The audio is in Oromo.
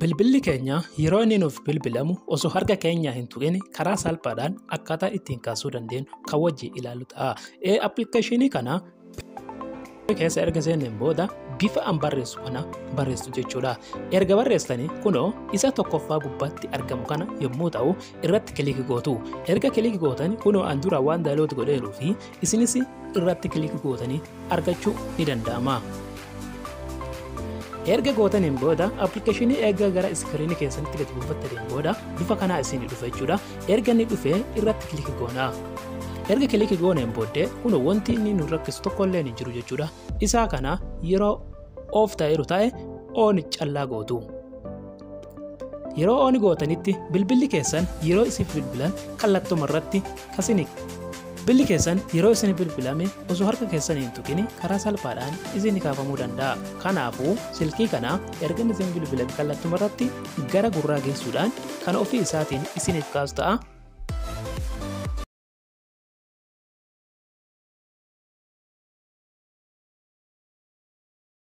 Bilbilli keenya yeroo inni nuuf bilbilamu osoo harka keenya hin tuqin karaa salphaadhaan akkaataa ittiin kaasuu dandeenyu kan wajjin ilaallu ta'a. Appilikeeshinii kana keessa erga seenneen booda bifa an barreessu kana barreessu jechuudha. Erga barreessitanii kunoo isa tokkoffaa gubbaatti argamu kana yommuu ta'u irratti kilik gootu. Erga kilik gootan kunoo an dura waan daawunlood godheeruu fi isinis irratti kilik gootanii argachuu ni danda'ama. Erga gootaniin booda appilikeeshinii erga gara iskiriinii keessanitti gadi buufattaniin booda bifa kanaa isinii dhufa jechuudha. Erga inni dhufee irratti kilik goona. Erga kilik gooneen booddee kun wanti inni nu rakkisu tokkollee hin jiru jechuudha. Isaa kana yeroo oof ta'eeru ta'e oon callaa gootu. Yeroo oon gootanitti bilbilli keessan yeroo isin bilbilan kallattuma irratti kasini. Bilbilli keessan yeroo isin bilbilame osoo harka keessan hin tuqin karaa salphaadhaan isin kaafamuu danda'a. Kanaafuu silkii kana erga isin bilbilame kallattuma irratti gara gurraa geessuudhaan kan ofii isaatiin isiniif kaasu ta'a.